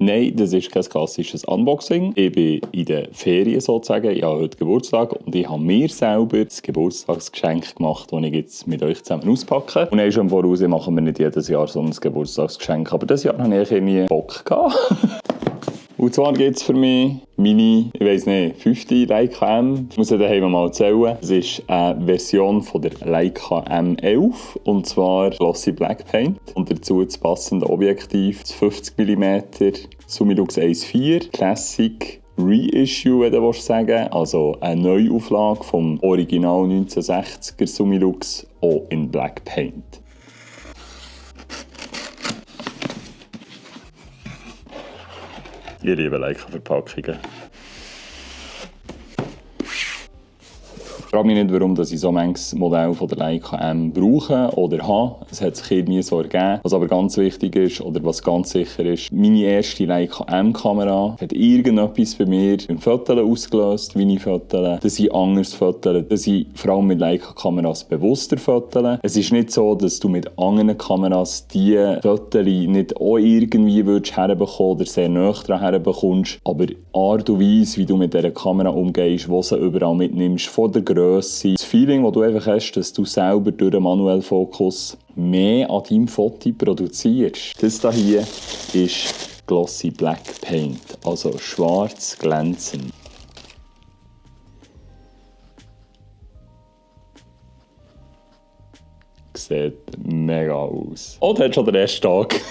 Nein, das ist kein klassisches Unboxing. Ich bin in den Ferien sozusagen. Ich habe heute Geburtstag und ich habe mir selber das Geburtstagsgeschenk gemacht, das ich jetzt mit euch zusammen auspacke. Und schon im Voraus machen wir nicht jedes Jahr so ein Geburtstagsgeschenk, aber dieses Jahr habe ich irgendwie Bock gehabt. Und zwar gibt es für mich meine, ich weiss nicht, 5. Leica M. Ich muss ja daheim mal erzählen. Es ist eine Version von der Leica M11 und zwar Glossy Black Paint. Und dazu das passende Objektiv, das 50 mm Summilux 1.4 Classic Reissue, wenn du sagen willst. Also eine Neuauflage vom Original 1960er Summilux, auch in Black Paint. Ich liebe Leica-Verpackungen. Ich frage mich nicht, warum ich so manches Modell von der Leica M brauche oder habe. Es hat sich nie so ergeben. Was aber ganz wichtig ist, oder was ganz sicher ist, meine erste Leica M-Kamera hat irgendetwas bei mir beim Fotografieren ausgelöst, wie ich fotografiere, dass ich anders fotografiere, dass ich vor allem mit Leica-Kameras bewusster fotografiere. Es ist nicht so, dass du mit anderen Kameras diese Fotos nicht auch irgendwie herbekommen oder sehr nah daran herbekommst, aber die Art und Weise, wie du mit dieser Kamera umgehst, wo sie überall mitnimmst, von der Größe, das Feeling, das du einfach hast, dass du selber durch den manuellen Fokus mehr an deinem Foto produzierst. Das hier ist Glossy Black Paint, also schwarz glänzend. Sieht mega aus. Und hat schon den ersten Tag.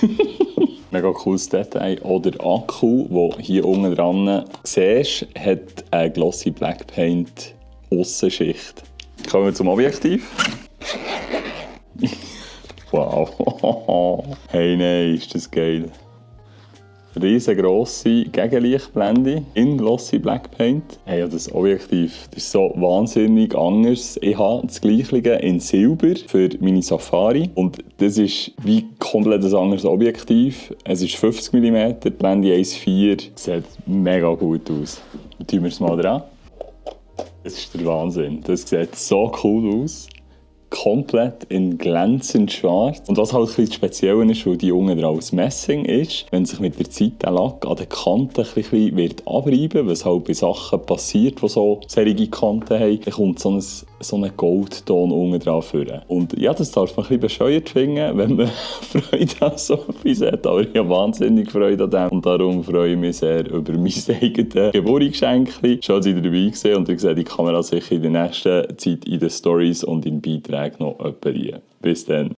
Mega cooles Detail. Oder der Akku, den hier unten dran siehst, hat eine Glossy Black Paint Aussenschicht. Kommen wir zum Objektiv. Wow. Hey, nein, ist das geil. Riesengrosse Gegenlichtblende in Glossy Black Paint. Hey, ja, das Objektiv das ist so wahnsinnig anders. Ich habe das Gleiche in Silber für meine Safari. Und das ist wie komplett ein anderes Objektiv. Es ist 50 mm, Blende 1.4. Sieht mega gut aus. Tun wir es mal dran. Das ist der Wahnsinn. Das sieht so cool aus. Komplett in glänzend schwarz. Und was halt ein bisschen speziell ist, weil die unten aus Messing ist, wenn sich mit der Zeit der Lack an den Kanten ein bisschen wird abreiben, was halt bei Sachen passiert, die so serige Kanten haben, dann kommt so ein Goldton unten drauf führen. Und ja, das darf man ein bisschen bescheuert finden, wenn man Freude an so etwas hat. Aber ich habe wahnsinnig Freude an dem. Und darum freue ich mich sehr über mein eigenes Geburtstagsgeschenk. Schön, dass ihr dabei seid und ich sehe die Kamera sicher in der nächsten Zeit in den Stories und in Beiträgen noch reparieren. Bis dann.